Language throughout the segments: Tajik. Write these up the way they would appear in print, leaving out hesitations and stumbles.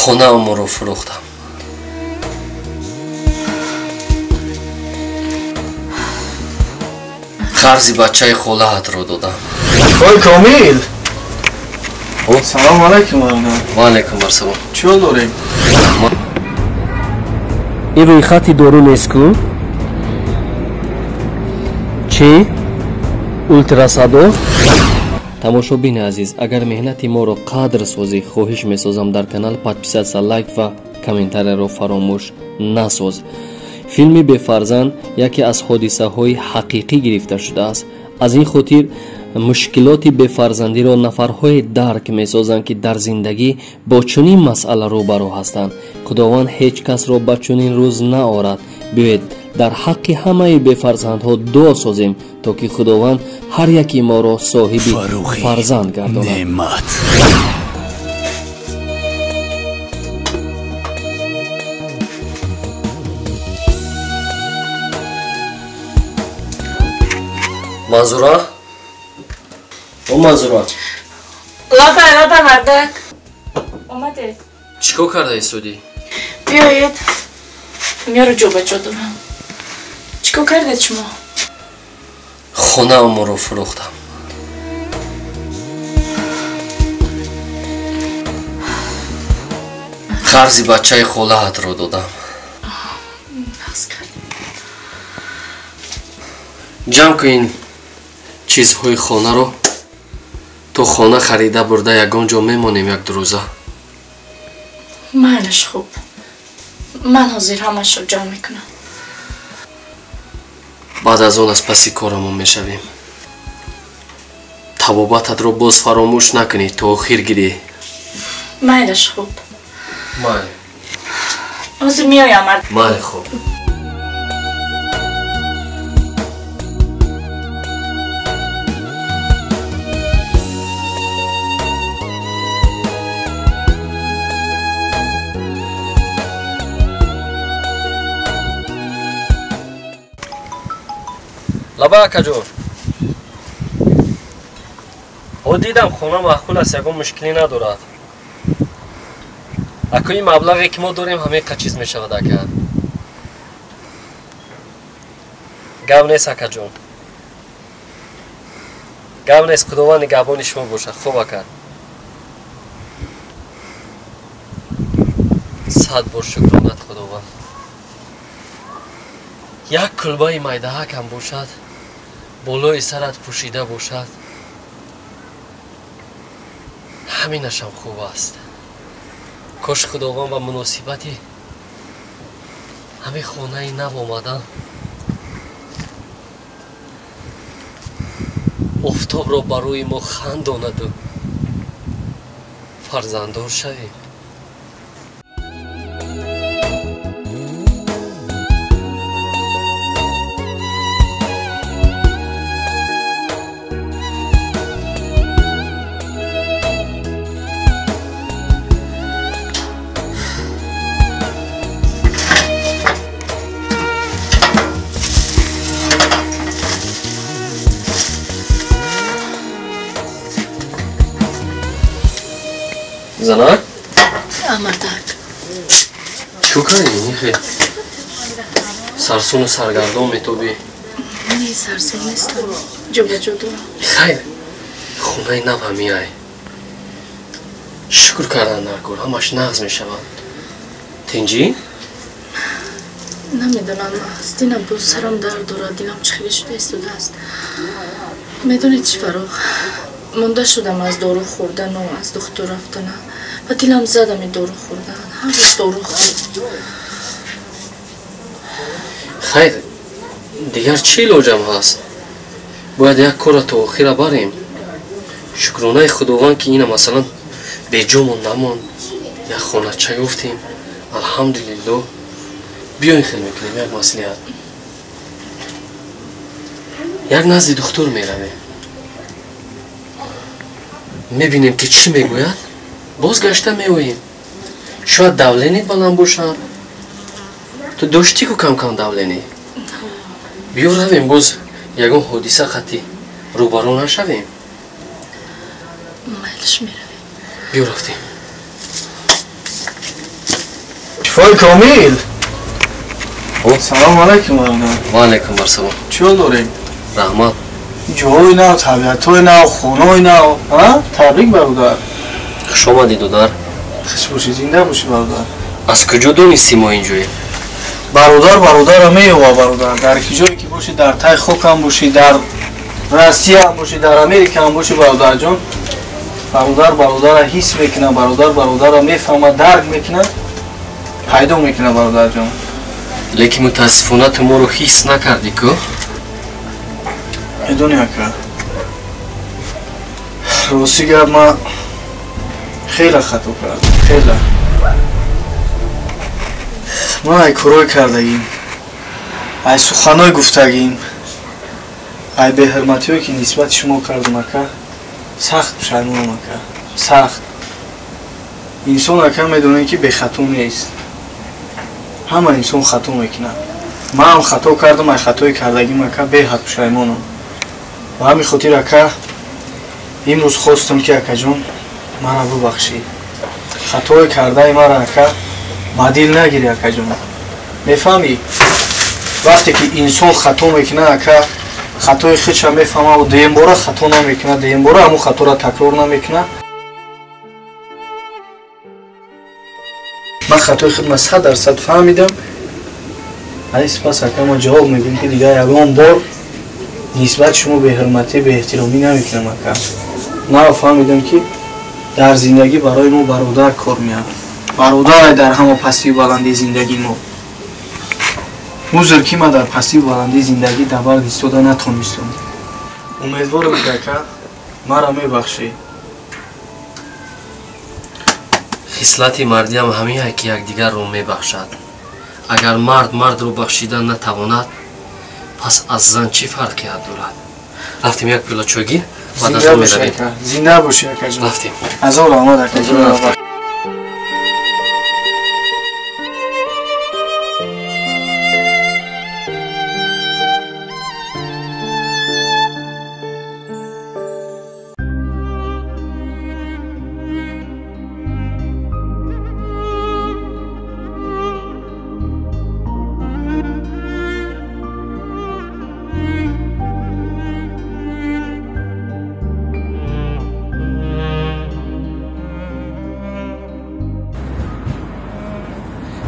Хонаамонро фурӯхтам. Қарзи бачаи холаатро додам. Ой, Комил! Салом алайкум, бародар. Ва алайкум ассалом. Чӣ ҳол дорем? Ин рӯйхати дору нест ку? Чӣ? Ултрасадо? Тамошобини азиз, агар меҳнати моро қадр созӣ, хоҳиш месозам дар канал подписаться, лайк ва комментарияро фаромӯш насоз. Филми Бефарзанд яке аз ҳодисаҳои ҳақиқӣ гирифта шудааст. Аз ин хотир мушкилоти бефарзандиро нафарҳое дарк месозанд, ки дар зиндагӣ бо чунин масъала рӯбарӯ ҳастанд. Худованд ҳеҷ касро ба чунин рӯз наорад. Биёед дар ҳаққи ҳамаи бефарзандҳо дуо созем, то ки Худованд ҳар яки моро соҳиби фарзанд гардонад. Манзура? О, Манзура. Лабай, лабай, мардак. Омадед. Чӣ кор кардаи судӣ? Биёед. Меро ҷо ба ҷо дорам. Чӣ кор кардед шумо? Хонаамонро фурӯхтам. Қарзи бачаи холаатро додам. Ҷамъ кун чизҳои хонаро, то хона харида бурда ягон ҷо мемонем як ду рӯза. Майлаш, хуб. Ман ҳозир ҳамашро ҷамъ мекунам. Баъд аз он аз паси корамон мешавем. Табобататро боз фаромӯш накунӣ, то охир гирӣ. Майлаш, хуб. Майли. Ҳозир меоям. Майли, хуб. Лаба, акаҷон. О, дидам хона маъқул аст, ягон мушкилӣ надорад. Аку ин маблағе ки мо дорем ҳамеқа чиз мешавад, ака. Гап нест, акаҷон. Гап нест, Худованд нигаҳбони шумо бошад. Хуб, ака. 100 бор шукронат Худованд. Як кулбаи майдаҳакам бошад, болои сарат пӯшида бошад, ҳаминашам хуб аст. Кош Худованд ба муносибати ҳамин хонаи нав омадан офтобро ба рӯи мо хандонаду фарзанддор шавем. Занак? Мардак. Чӣ кардӣ, нихе? Сарсону саргардон метобӣ? Не, сарсон нестам. Ҷо-ба-ҷо дорам. Хайр, хонаи нав ҳамиай. Шукр кардан дар кор, ҳамаш нағз мешавад. Тинҷӣ? Намедонам, аз динам боз сарам дард дорад, дилам чӣ хеле шуда истодааст. Медонед чӣ, Фарух? Монда шудам аз дору хӯрдану аз духтур рафтана ва дилам задами дору хӯрдан. Ҳар рӯз дору хӯрд. Хайр, дигар чӣ илоҷам ҳаст? Бояд як корро то охира барем. Шукронаи Худованд, ки ина масалан беҷомон намонд, як хонача ёфтем. Алҳамдулиллоҳ. Биёин хел мекунем як маслиҳат. Як назди духтур меравем. Мебинем, ки чӣ мегӯяд, боз гашта меоем. Шояд давление баланд бошад. Ту доштӣ ку кам-кам давление? Биё равем, боз ягон ҳодиса хати рӯбарӯ нашавем. Майлаш, меравем. Биё, рафтем. Ой Комил. Салом алайкум бародар. Ва алайкум ассалом. Чӣ ҳол дорем? Раҳмат. Ҷои нав, табиатҳои нав, хонаҳои нав. Ҳа? Табрик бародар. Хуш омадӣ додар. Хуш бошӣ, зинда бошӣ бародар. Аз куҷо донистӣ мо инҷоем? Бародар бародарро меёва бародар. Дар ки ҷое ки бошӣ, дар тай хокам бошӣ, дар Россияам бошӣ, дар Америкаам бошӣ бародарҷон. Бародар бародарро ҳис мекунад, бародар бародарро мефаҳмад, дарк мекунад, пайдо мекунад бародарҷон. Лекин мутаассифона ту моро ҳис накардӣ ку? Медонӣ ака, рости гап ман хеле хато кардам, хеле. Ман ай корҳое кардагим, ай суханҳое гуфтагим, ай беҳурматиҳое ки нисбати шумо кардам ака, сахт пушаймонам ака, сахт. Инсон ака медонед ки бехато нест. Ҳама инсон хато мекунад. Манам хато кардам, ай хатои кардагим ака беҳад пушаймонам. Ба ҳамин хотир ака имрӯз хостам ки акаҷон мара бубахшӣ. Хатои кардаи мара ака ба дил нагирӣ акаҷон. Мефаҳмӣ? Вақте ки инсон хато мекунад ака, хатои худша мефаҳмад, дуюмбора хато намекунад, дуюмбора ҳамун хаторо такрор намекунад. Ман хатои худро 100% фаҳмидам. Ай сипас ака ман ҷавоб мегӯям ки дигар ягон бор нисбат шумо беҳурматӣ, беэҳтиромӣ намекунам ака. Нав фаҳмидам ки дар зиндагӣ барои мо бародар кор меяд. Бародар дар ҳама пастию баландии зиндагии мо. Узр ки ман дар пастию баландии зиндагӣ давард истода натонистам. Умедворам ки ака маро мебахшӣ. Хислати мардиам ҳамин ки якдигарро мебахшад. Агар мард мардро бахшидан натавонад, пас аз зан чӣ фарқият дорад? Рафтем як пиёла чой гир, баъд аз он меравем. Зинда бошӣ акаҷон. Рафтем. Азор раҳмат акаҷон.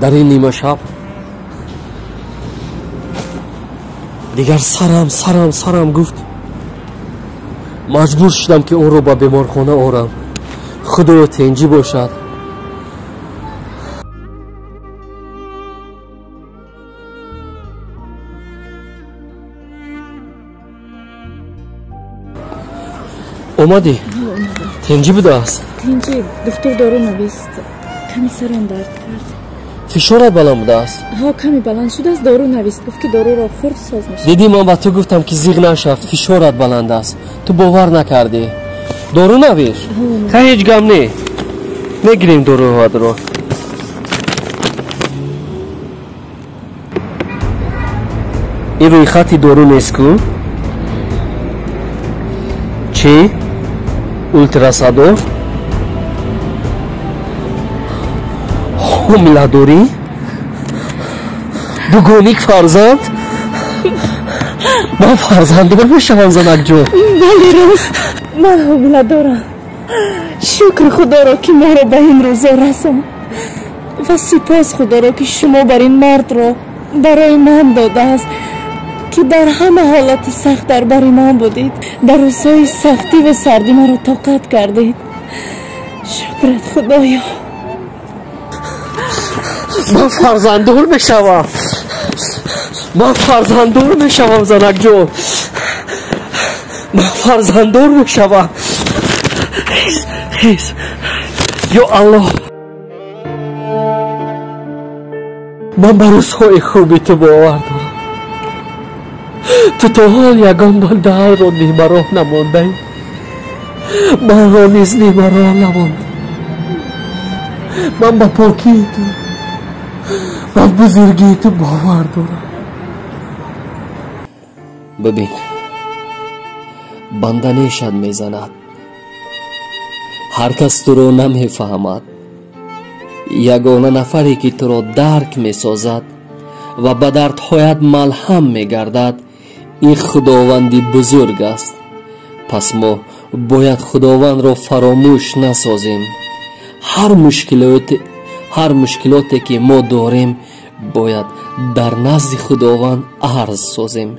Дар ин нимашаб дигар сарам сарам сарам гуфт. Маҷбур шудам ки онро ба беморхона орам. Худоё тенҷӣ бошад. Омадӣ? Тенҷӣ будааст? Тенҷӣ. Духтур дору навист. Ками сарам дард кард. Фишорат баланд будааст? Ҳо, ками баланд шудааст, дору навист. Гуфт ки доруро хӯрд соз мешавад. Дидӣ, ман ба ту гуфтам ки зиғ нашавд, фишорат баланд аст. Ту бовар накардӣ. Дору навишт? Ха, ҳеҷ гам не. Мегирем доруҳоатро. Ин рӯйхати дору нест ку? Чӣ? Ултрасадо? Ҳомиладорӣ? Дугоник фарзанд? Ман фарзанддор мешавам занакҷон. Бале, рост, ман ҳомиладорам. Шукр Худоро ки моро ба ин рӯзо расонд ва сипос Худоро ки шумо бар ин мардро барои ман додааст ки дар ҳама ҳолати сахт дар бари ман будед, дар рӯзҳои сахтӣ ва сардӣ маро тоқат кардед. Шукрат Худоё. Ман фарзанддор мешавам. Ман фарзанддор мешавам занакҷон. Ман фарзанддор мешавам. Хез, хез. Ё Аллоҳ, ман ба рӯзҳои хуби ту бовар дорам. Ту то ҳол ягон бандаатро нимароҳ намондаӣ. Манро низ нимароҳ намонд. Ман ба покии ту ва бузургии ту бовар дорам. Бибин, банда нешад мезанад. Ҳар кас туро намефаҳмад. Ягона нафаре ки туро дарк месозад ва ба дардҳоят малҳам мегардад, ин Худованди бузург аст. Пас мо бояд Худовандро фаромӯш насозем. Ҳар мушкилоте ки мо дорем, бояд дар назди Худованд арз созем.